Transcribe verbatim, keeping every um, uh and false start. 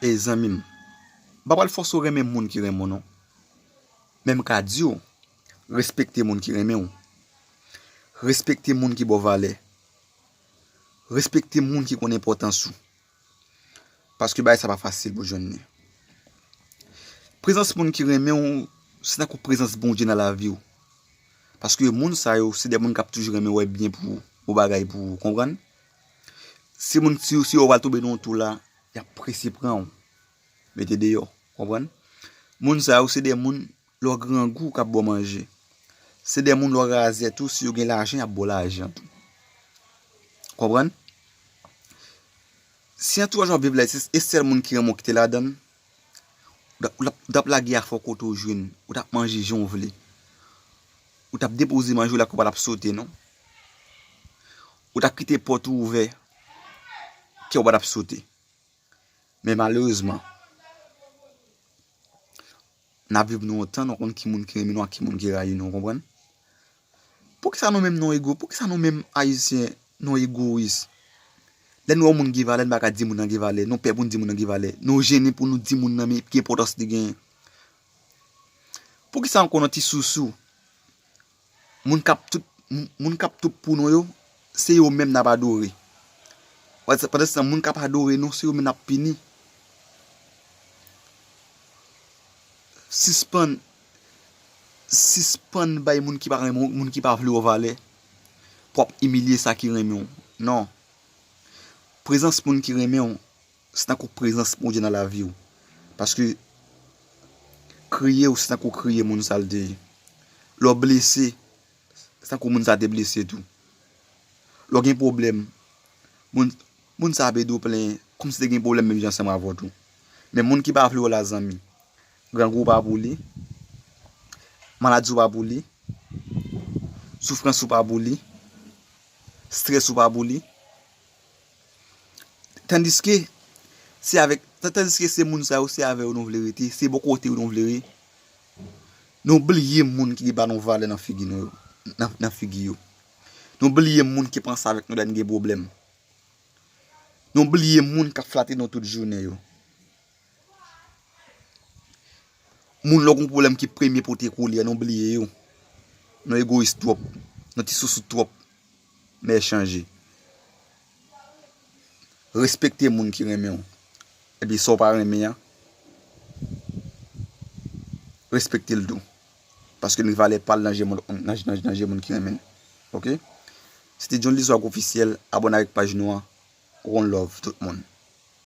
E zanmi m, m pa pral fòse w renmen moun ki renmen w non. Men m ka di w, respekte moun ki renmen w. Respekte moun ki ba w valè. Respekte moun ki konn enpòtans ou. Paske bagay sa pa fasil pou jwenn li. Prezans moun ki renmen w, se tankou prezans Bondye nan lavi w. Paske moun sa yo, se de moun k ap toujou renmen wè byen pou ou, bon bagay pou ou, konprann? Se moun, si, si yo pral tonbe nan yon twou la, y ap prese pran w, mete deyò, konprann? Moun sa yo, se de moun, lè w grangou, k ap ba w manje. Se de moun, lè w razè tou, si yo gen lajan, y ap ba w lajan tou. Konprann? Si antouraj w ap viv la, se, e sèl moun ki renmen w ki te ladan l, ou t ap, ou t ap, ou t ap lage afè w kote w jwenn, ou t ap manje jan w vle. Ou t ap depoze manje w la, kò w pa t ap sote non. Ou t ap kite pòt ou ouvè, kè w pa t ap sote. Men malerezman, n ap viv nan yon tan, nou konn ki moun ki renmen nou ak ki moun ki rayi nou, w konprann? Poukisa nou menm nou ego, poukisa nou menm Ayisyen, nou egoyis? Lè nou wè yon moun gen valè, nou pa ka di moun nan gen valè, nou pè pou nou di moun nan gen valè, nou jennen pou nou di moun nan men ki enpòtans li genyen. Poukisa ankò nan ti sousou, moun k ap tout, moun k ap tout pou nou yo, se yo menm n ap adore. Pandan, pandan se tan, moun k ap adore nou, se yo menm n ap pini. Sispann, sispann bay moun ki pa renmen w, moun ki pa vle w valè, pou w ap imilye sa ki renmen w. Non. Prezans moun ki renmen w, se tankou prezans Bondye nan lavi w. Paske kriye w, se tankou kriye moun sa l te ye. Lè w blese, se tankou moun sa te blese tou. Lè w gen pwoblèm, moun, moun sa ap ede w plenyen, kòmsi te gen pwoblèm menm jan ansanm avè w tou. Men moun ki pa vle w la, zanmi, grangou pa pou li, maladi w pa pou li, soufrans ou pa pou li, estrès ou pa pou li. Tandiske, se avèk, tandiske se moun sa yo, se avè yo nou vle rete, se bò kote yo nou vle rete. Nou bliye moun ki ba nou valè nan figi nou yo, nan, nan figi yo. Nou bliye moun ki panse avèk nou lè n gen pwoblèm. Nou bliye moun k ap flate nou tout jounen yo. Moun lè w gen pwoblèm ki premye pote koulye a, nou bliye yo. Nou egoyis twòp. Nou ti sousou twòp. Men chanje. Respekte moun ki renmen w. Epi sa w pa renmen an, respekte l tou. Paske l gen valè pa l nan je moun, nan, nan, nan je moun ki renmen l. Oke? Se te John Lizouag Ofisyèl. Abòne avèk paj nou an. One love tout moun.